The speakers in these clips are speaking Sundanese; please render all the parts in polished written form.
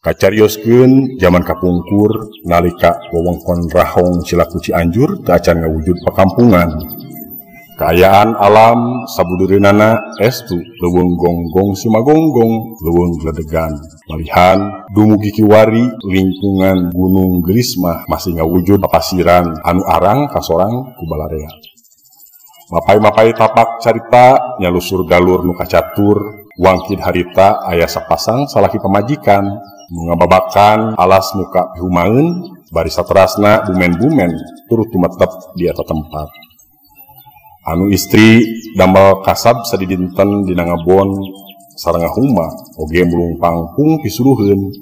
Kacarioskeun jaman kapungkur nalika wewengkon Rahong Cilaku Cianjur teu acan ngawujud pakampungan. Kaayaan alam sabudureunana estu leuweung gonggong sumagonggong leuweung gledegan. Malihan dumugi kiwari lingkungan Gunung Geulis mah masih ngawujud papasiran anu arang kasorang ku balarea. Mapay-mapay tapak carita nyalusur galur nu kacatur wangkid harita aya sapasang salaki pamajikan nu ngababakan alas muka pihumaeun bari saterasna bumen-bumen turut tumetep di eta tempat. Anu istri damel kasab sadidinten dina ngabon sareng ngahuma oge mulung pangpung pisuruheun.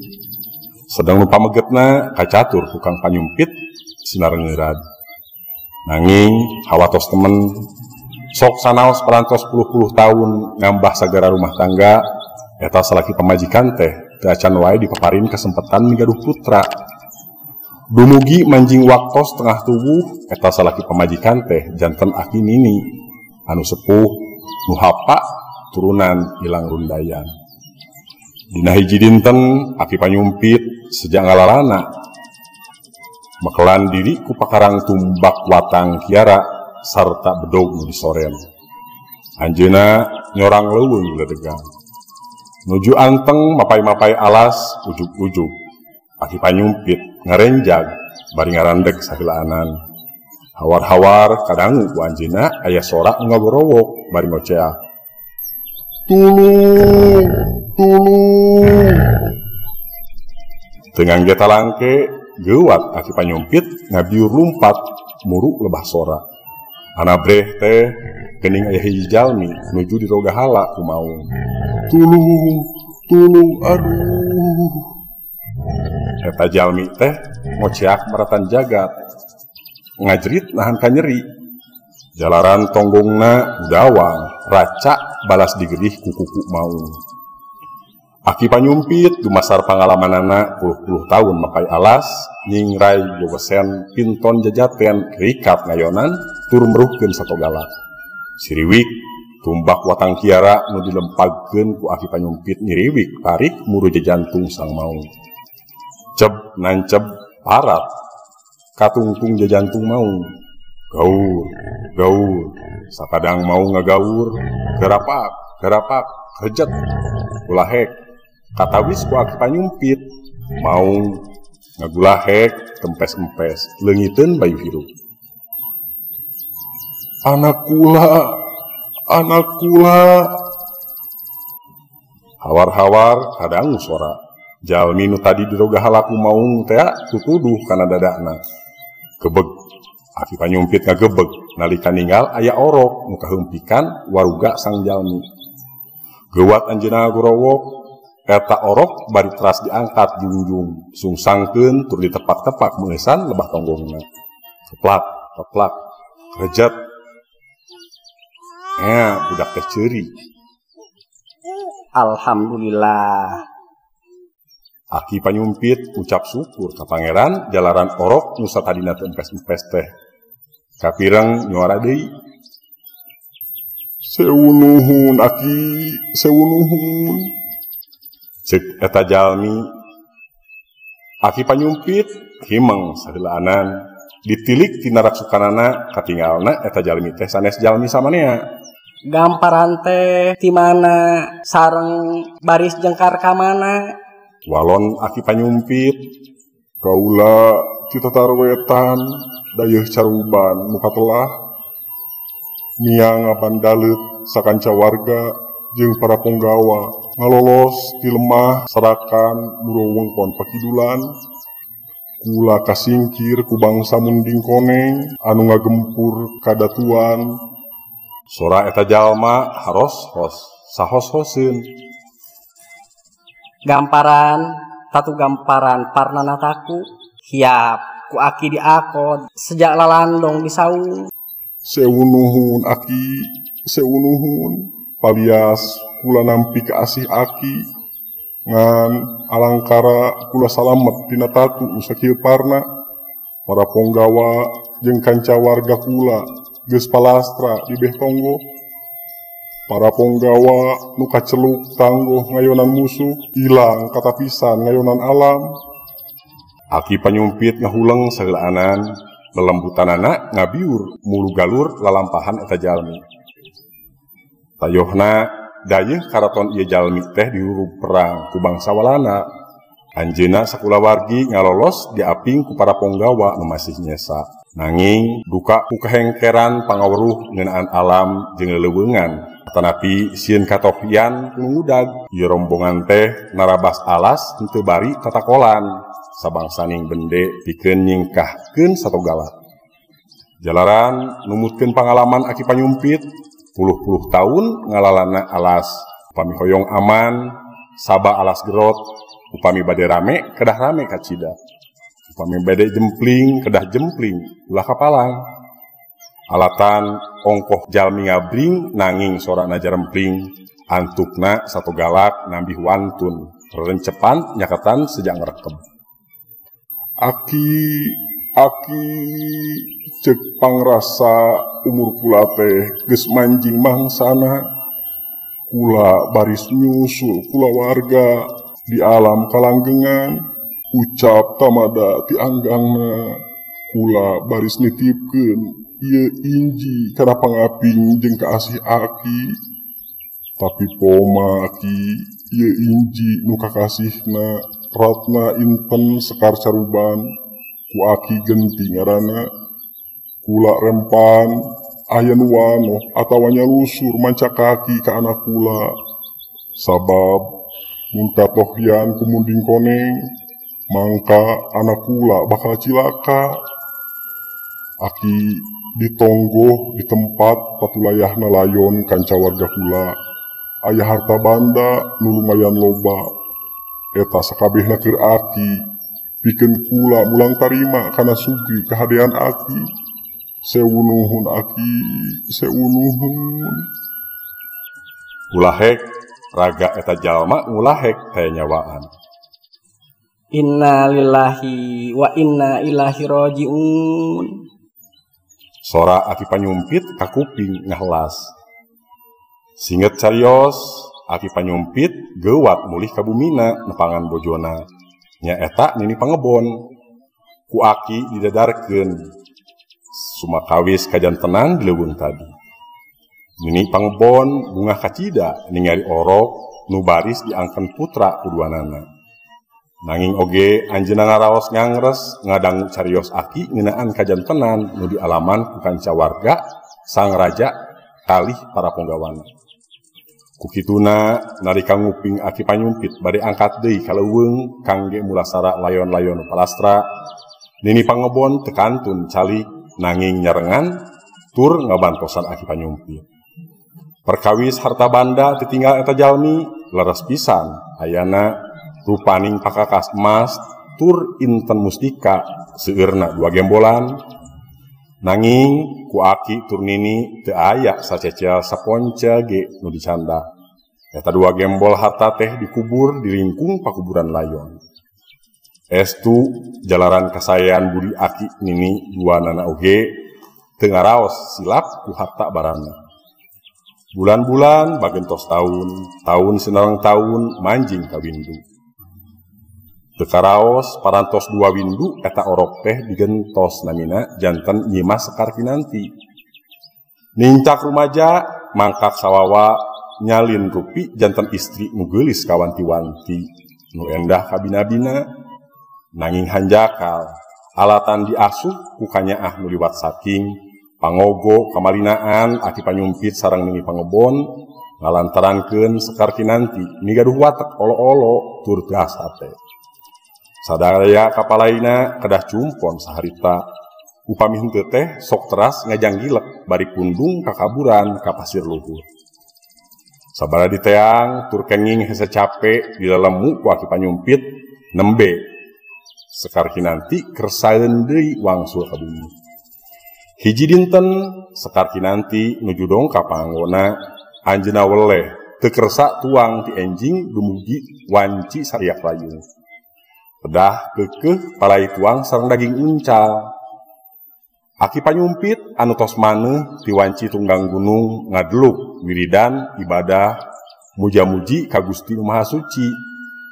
Sedang nu pamegetna kacatur tukang panyumpit sinarengeurad. Nanging hawatos temen sok sanaos parantos puluh-puluh tahun ngambah sagara rumah tangga eta salaki pamajikan teh teu acan wae dipaparin kesempatan migaduh putra. Dumugi manjing waktos tengah tubuh eta salaki pamajikan teh janten aki nini anu sepuh nu hapa turunan ilang rundayan. Dina hiji dinten aki panyumpit sejak ngalalana mekelan diri ku pakarang tumbak watang kiara sarta bedog nu disoren. Anjeuna nyorang leuweung gledegan. Nuju anteng mapay-mapay alas ujug-ujug. Aki panyumpit ngarenjag bari ngarandeg sahilaanan. Hawar-hawar kadangu ku anjeunna aya sora ngagorowok bari ngoceak. Tulung, tulung. Teu ngangge talangke geuwat aki panyumpit ngabiur lumpat muru lebah sora. Anabreh teh geuning aya hiji jalmi nuju dirogahala ku maung. Tulung, tulung, aduh. Eta jalmi teh ngoceak maratan jagat ngajrit nahan kanyeri. Jalaran tonggongna gawang raca balas digerih ku kuku maung. Aki panyumpit dumasar pangalamanana puluh-puluh tahun makai alas nyingrai gowesen pinton jajaten rikat ngayonan tur meruhkeun satogala. Siriwik tumbak watang kiara nu dilempagkeun ku aki panyumpit nyiriwik tarik muru jajantung sang maung. Ceb nanceb parat katungtung jajantung maung. Gaur gaur sakadang mau ngagaur gerapak gerapak rejet gulahek katawis ku aki panyumpit maung ngagulahek tempes-empes leungiteun bayu hirup. Anak kula, anak kula. Hawar-hawar kadangu sora jalmi nu tadi dirogahala ku maung tea tutuduh kana dadana. Gebeg aki panyumpit ngagebeg nalika ninggal aya orok nu kahempikan waruga sang jalmi. Geuwat anjeunna ngagorowok eta orok bari teras diangkat jungjung sungsangkeun tur ditepak-tepak meueusan lebah tonggongna. Keplak keplak rejet. Budak teh ceuri. Alhamdulillah. Aki panyumpit ucap syukur ka pangeran jalaran orok nu satadina teu empes-empes teh. Kapireng nyuara deui. Sewu nuhun aki, sewu nuhun. Ceuk eta jalmi. Aki panyumpit himeng saheulaanan. Ditilik tina raksukanana katingalna eta jalmi teh sanes jalmi samanea. Gamparan teh ti mana sareng baris jengkar ka mana? Walon aki panyumpit kaula ti tatarwetan dayeuh caruban muka telah miang ngabandaleut sakanca warga jeung para ponggawa ngalolos ti lemah sarakan muru wengkon pakidulan. Kula kasingkir ku bangsa munding koneng anu ngagempur kadatuan. Sora eta jalma haros-hos sahos-hoseun. Gamparan tatu gamparan parnana taku hiap ku aki diakod sejak lalandong di saung. Sewu nuhun aki, sewu nuhun. Palias kula nampi kaasih aki ngan alangkara kula salamet dina tatu nu sakieu parna. Para ponggawa jeung kanca warga kula geus palastra di beh tonggo. Para ponggawa nu kaceluk tangguh ngayonan musuh ilang katapisan ngayonan alam. Aki Panyumpit ngahuleng saheulaanan lelembutanana ngabiur mulu galur lalampahan eta jalmi. Tayohna dayeuh karaton ieu jalmi teh dihurug perang ku bangsa Walanda. Anjeunna sakulawargi ngalolos diaping ku para ponggawa nu masih nyesa. Nanging duka ku kahengkeran pangaweruh ngeunaan alam jeung leleuweungan atanapi sieun katohyan nu ngudag ieu rombongan teh narabas alas henteu bari tatakolan sabangsaning bende pikeun nyingkahkeun satogala. Jalaran numutkeun pangalaman Aki Panyumpit puluh-puluh tahun ngalalana alas upami hoyong aman saba alas gerot upami bade rame kedah rame kacida. Upami bade jempling kedah jempling ulah kapalang. Alatan ongkoh jalmi ngabring nanging sorana jarempling antukna satu galak nambih wantun rencepan nyakatan sejak ngerekem. Aki aki cek pangrasa umur kula teh geus manjing mangsana. Kula baris nyusul kula warga di alam kalanggengan. Ucap tamada ti anggangna kula baris nitipkeun ieu inji kana pangaping jeung kaasih aki. Tapi poma aki ieu inji nu kakasihna ratna inten sekar caruban ku aki genti ngaranna. Kula rempan aya nu wanoh atawa nyalusur manca kaki ka anak kula. Sabab mun katohyan ku munding koneng mangka anak kula bakal cilaka. Aki ditonggoh di tempat patulayahna layon kanca warga kula. Aya harta banda nu lumayan loba. Eta sakabehna keur aki pikeun kula mulang tarima kana sugri kahadean aki. Sewu nuhun aki, sewu nuhun. Ulahek raga eta jalma ulahek taya nyawaan. Inna lillahi wa inna ilaihi rajiun. Sora Aki Panyumpit kakuping ngahelas. Singet carios Aki Panyumpit geuwat mulih ka bumina nepangan bojona. Nyaeta Nini Pangebon. Ku aki didadarkeun sumakawis kajantenan di leuweung tadi. Nini Pangebon bungah kacida ningali orok nu baris diangken putra kuduanana. Nanging oge anjeunna ngaraos ngangres ngadangu carios aki ngeunaan kajantenan nu dialaman ku kanca warga sang raja kalih para ponggawana. Ku kituna nalika nguping Aki Panyumpit bade angkat deui ka leuweung kangge mulasara layon-layon palastra. Nini Pangebon teu kantun calik nanging nyarengan tur ngabantosan Aki Panyumpit. Perkawis harta banda ditinggal eta jalmi leres pisan ayana rupaning pakakas emas tur inten mustika seueurna dua gembolan. Nanging ku aki tur nini teu aya sacecel saponca ge nu dicanda. Eta dua gembol harta teh dikubur di lingkung pakuburan layon. Estu jalaran kasayan budi aki nini dua nana oge teu ngaraos silap ku harta barana. Bulan-bulan bagentos taun, taun sinareng taun manjing ka windu. Teu karaos parantos dua windu eta orok teh digentos namina janten Nyimas Sekar Kinanti. Nincak rumaja mangkak sawawa nyalin rupi janten istri nu geulis kawanti-wanti nu endah kabina-bina. Nanging hanjakal alatan diasuh ku kanyaah nu liwat saking pangogo kamalinaan Aki Panyumpit sareng Nini Pangebon ngalantarankeun Sekar Kinanti migaduh watek olo-olo tur teu hate. Sadaya kapalaina kedah cumpon saharita. Upami henteu teh sok teras ngajanggilek bari pundung kakaburan ka pasir luhur. Sabara diteang tur kenging hese cape dilalemu ku Aki Panyumpit nembe. Sekar Kinanti kersaeun deui wangsul ka bumi. Hiji dinten Sekar Kinanti nuju dongkap panggona anjeunna weleh teu kersa tuang ti enjing dumugi wanci sariak rayung. Pedah keukeuh palai tuang sareng daging uncal. Aki Panyumpit anu tos maneuh ti wanci tunggang gunung ngadeluk wiridan ibadah muja-muji ka Gusti Nu Maha Suci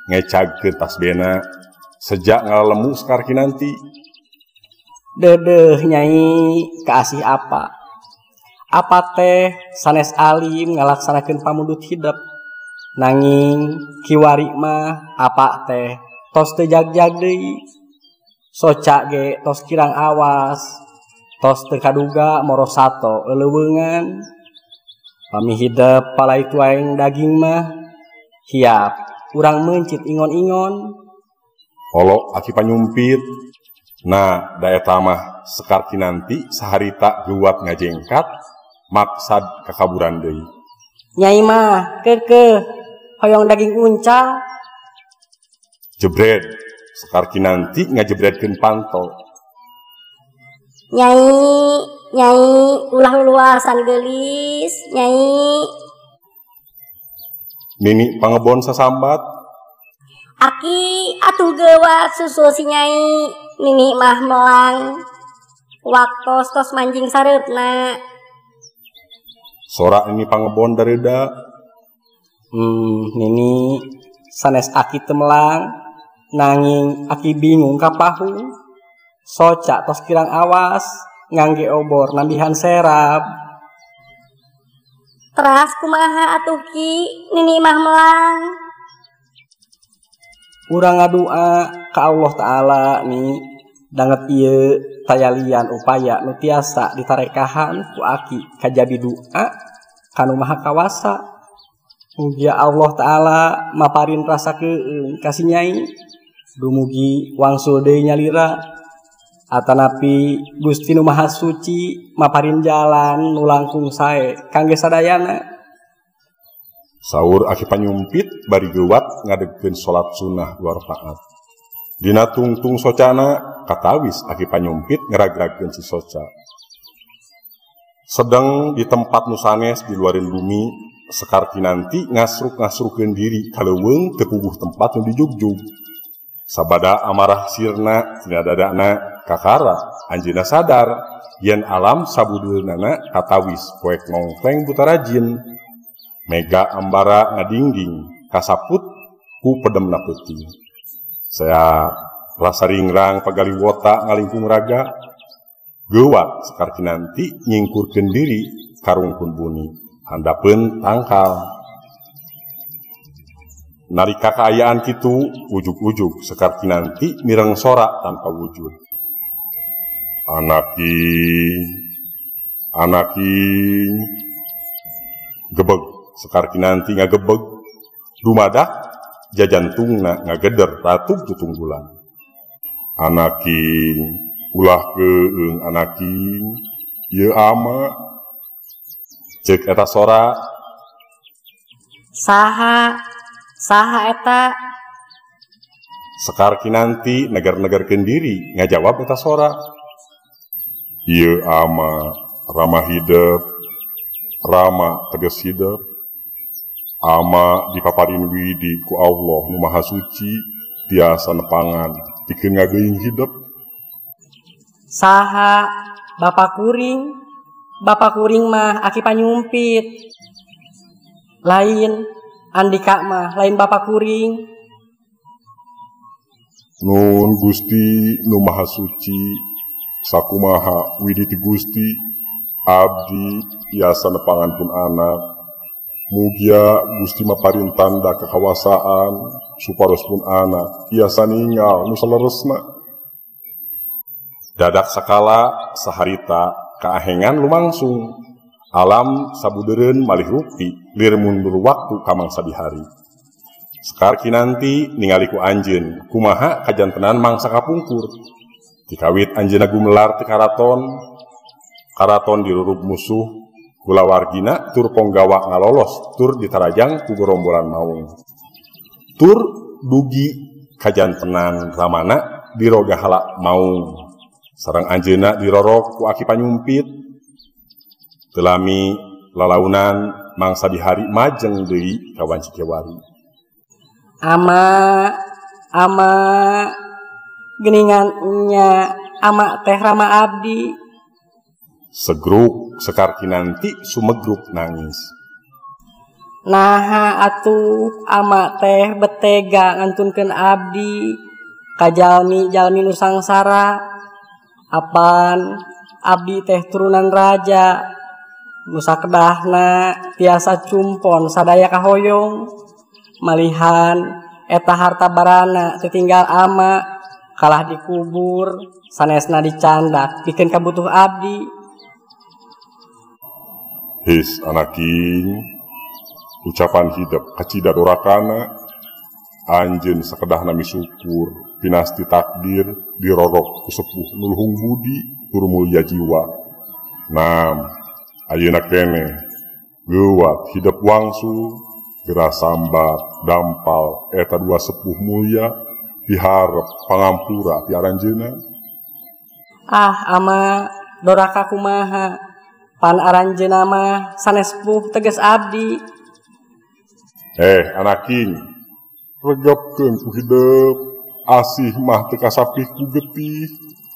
ngecagkeun tasbena sejak ngalalemu Sekar Kinanti. Dedeh Nyai kaasih apa? Apa teh sanes alim ngalaksanakeun pamundut hidep. Nanging kiwari mah apa teh tos teu jag-jag deui. Soca ge tos kirang awas, tos teu kaduga morosato leuweungan. Pami hidep palai tuaeng daging mah hiap urang meuncit ingon-ingon. Olok aki panyumpit. Nah, da eta mah Sekar Kinanti saharita geuwat ngajengkat maksad kakaburan deui. Nyai mah keukeuh hoyong daging uncal. Jebred Sekar Kinanti ngajebredkeun panto. Nyai, nyai ulah luasan geulis, nyai. Nini pangebon sasambat. Aki atuh geuwat susul si nyai, nini mah melang. Waktos tos manjing sareupna. Sora ini pangebon dareda. Nini sanes aki teu melang, nanging aki bingung kapahu. Soca tos kirang awas ngangge obor nambihan serap. Teras kumaha atuh ki, nini mah melang. Urang ngadua ka Allah Ta'ala nih danget ieu tayalian upaya nu tiasa ditarekahan ku aki kajabi doa kanu Maha Kawasa. Mugia Allah Ta'ala maparin rasa keung ka si Nyai, dumugi wangsul deui nyalira. Atanapi Gusti Nu Maha Suci maparin jalan nu langkung sae kangge sadayana. Saur aki panyumpit bari geuwat ngadegkeun salat sunnah 2 rakaat. Dina tungtung socana katawis aki panyumpit ngeragragkeun si soca. Sedang di tempat nu sanes di luareun bumi, Sekar Kinanti ngasruk-ngasrukeun diri ka leuweung teu puguh tempat nu dijugjug. Sabada amarah sirna tina dadana kakara anjeunna sadar yen alam sabudeunana katawis poek nongkleng buta rajin. Mega ambara ngadingding kasaput ku pedemna peuting. Saya rasa ringrang pagaliwota ngalingkung raga. Geuwat Sekar Kinanti nyingkurkeun diri karungkun buni handapeun tangkal. Nalika kaayaan kitu ujug-ujug Sekar Kinanti mireng sora tanpa wujud. Anaking, anaking. Gebeg Sekar Kinanti ngagebeg, dumadak jajantungna ngageder ratug tutunggulan. Anaking, ulah keung anaking, ieu ama. Ceuk eta sora. Saha, saha eta? Sekar Kinanti neger-negerkeun diri ngajawab eta sora. Ieu ama rama hidep, rama tegas hidep. Ama dipaparin widi ku Allah Nu Maha Suci tiasa nepangan pikeun ngageuing hidep. Saha bapak kuring? Bapak kuring mah aki panyumpit. Lain andika mah lain bapak kuring. Nun Gusti Nu Maha Suci sakumaha widi ti Gusti abdi tiasa nepangan pun anak. Mugia Gusti maparin tanda kekawasaan supados pun anak tiasa ninggal nu saleresna. Dadak sakala saharita kaahengan lumangsung. Alam sabudeureun malih rupi lir mundur waktu ka mangsa bihari. Sekar Kinanti ningali ku anjeun kumaha kajantenan mangsa kapungkur. Tikawit anjeunna gumelar ti karaton, karaton dirurub musuh. Kulawargina tur ponggawa ngalolos tur ditarajang ku gerombolan maung. Tur dugi kajantenan ramana dirogahala maung. Sareng anjeunna dirorok ku aki panyumpit. Telami lalaunan mangsa bihari majeng deui ka wanci kewari. Ama, ama geningan nya ama teh rama abdi. Segruk Sekar Kinanti sumegruk nangis. Naha atuh ama teh betega ngantunkeun abdi ka jalmi-jalmi nu sangsara. Apan abdi teh turunan raja nu sakedahna tiasa cumpon sadaya kahoyong. Malihan eta harta barana tetinggal ama kalah dikubur sanesna dicandak pikeun kabutuh abdi. His anaking, ucapan hidep kacida dorakana, anjeun sakedahna misukur pinasti takdir dirorok ku sepuh nu luhung budi tur mulya jiwa. Nam ayeuna keneh geuwat hidep wangsul geura sambat dampal eta dua sepuh mulya piharep pangampura ti aranjeunna. Ah ama doraka kumaha pan aranjeunna mah sanes sepuh tegas abdi. Anaking, regepkeun ku hidep, asih mah teu kasapih ku getih,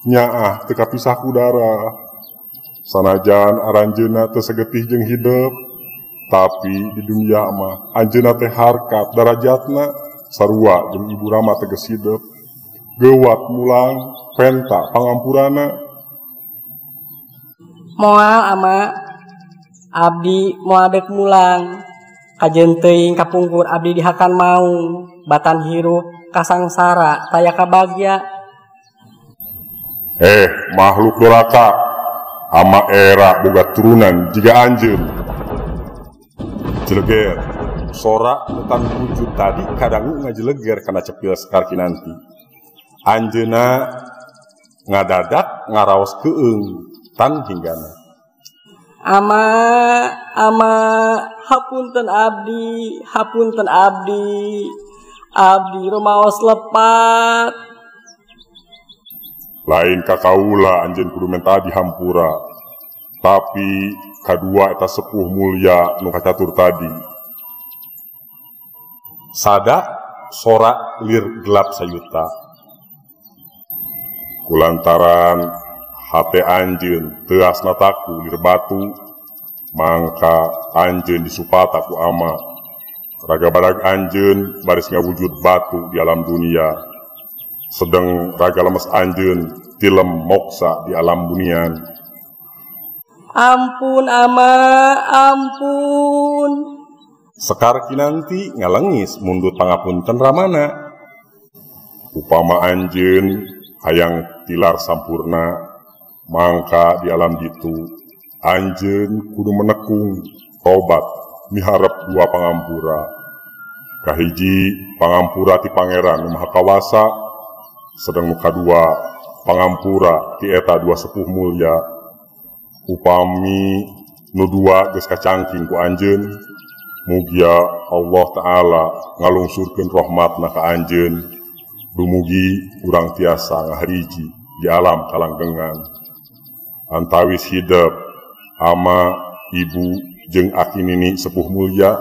nyaah teu kapisah ku darah. Sanajan aranjeunna teu sagetih jeung hidep, tapi di dunia mah anjeunna teh harkat darajatna sarua jeung ibu rama tegas hidep. Geuwat mulang penta pangampurana. Moal ama abdi moal deuk mulang. Kajeun teuing kapungkur abdi dihakan maung, batan hirup kasangsara taya kabagya. Makhluk doraka, ama era boga turunan jiga anjeun. Jeleger, sora tan wujud tadi kadangu ngajeleger kana cepil Sekar Kinanti. Anjeunna ngadadak ngaraos keung tan hinggana. Ama, ama, hapunten abdi, hapunten abdi, abdi rumaos lepat. Lain ka kaula anjeun kudu menta dihampura, tapi kadua eta sepuh mulya nu kacatur tadi. Sada sora lir gelap sayuta. Kulantaran hate anjeun teuas nataku lir batu, mangka anjeun disupata ku ama. Raga badag anjeun baris ngawujud batu di alam dunia, sedeng raga lemes anjeun tilem moksa di alam bunian. Ampun ama, ampun. Sekar Kinanti ngalengis mundut pangapunten ramana. Upama anjeun hayang tilar sampurna, mangka di alam ditu anjeun kudu menekung tobat miharep dua pangampura. Kahiji pangampura ti Pangeran Nu Maha Kawasa, sedeng nu kadua pangampura ti eta dua sepuh mulya. Upami nu dua geus kacangking ku anjeun, mugia Allah Ta'ala ngalungsurkeun rahmatna ka anjeun, dumugi urang tiasa ngahariji di alam kalanggengan. Antawis hidep ama ibu jeung aki nini sepuh mulya,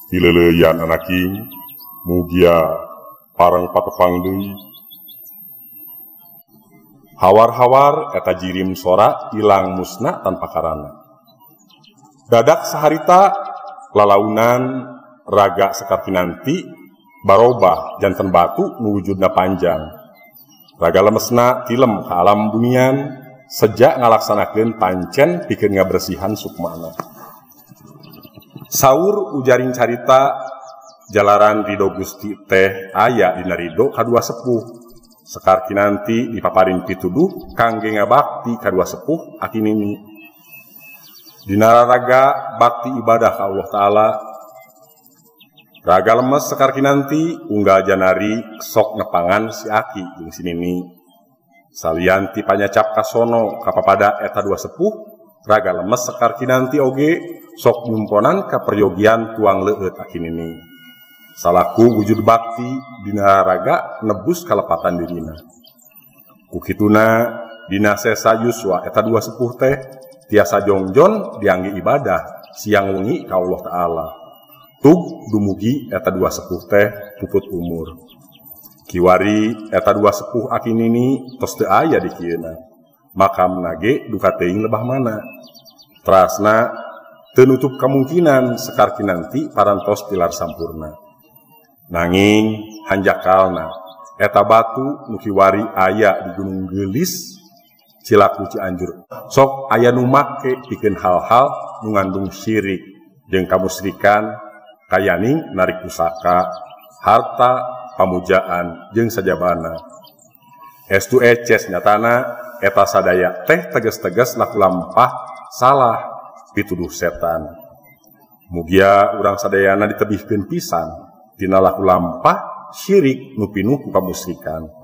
dileleuyan anaking, mugia pareng patepang deui. Hawar-hawar eta jirim sora ilang musna tanpa karana. Dadak saharita lalaunan raga Sekar Kinanti barobah janten batu nu wujudna panjang. Raga lemesna tilem ka alam bunian sejak ngalaksanakeun pancen pikeun ngabersihan sukmana. Saur ujaring carita jalaran ridho Gusti teh aya dina ridho kadua sepuh. Sekar Kinanti dipaparin pituduh kangge ngabakti kadua sepuh aki nini. Dina raga bakti ibadah ka Allah Ta'ala. Raga lemes Sekar Kinanti unggal janari sok nepangan si aki jeung si nini. Salian ti panyacap kasono kapapada eta dua sepuh, raga lemes Sekar Kinanti oge sok nyumponan ka peryogian tuang leueut aki nini. Salaku wujud bakti dina raga nebus kalepatan dirina. Kukituna dina sesa yuswa eta dua sepuh teh tiasa jongjon diangge ibadah siang wengi ka Allah Ta'ala. Tug dumugi eta dua sepuh teh puput umur. Kiwari eta dua sepuh aki nini tos teu aya di kieuna. Makam nage duka teuing lebah mana. Trasna Teu nutup kamungkinan Sekar Kinanti parantos tilar sampurna. Nanging hanjakalna eta batu nu kiwari aya di Gunung Geulis Cilaku Cianjur. Sok aya nu make pikeun hal-hal nu ngandung syirik jeung kamusyrikan kayaning narik pusaka, harta, pamujaan jeung sajabana. Estu eces nyatana eta sadaya teh tegas-tegas laku lampah salah pituduh setan. Mugia urang sadayana ditebihkeun pisan tina laku lampah syirik nu pinuh ku kamusyrikan.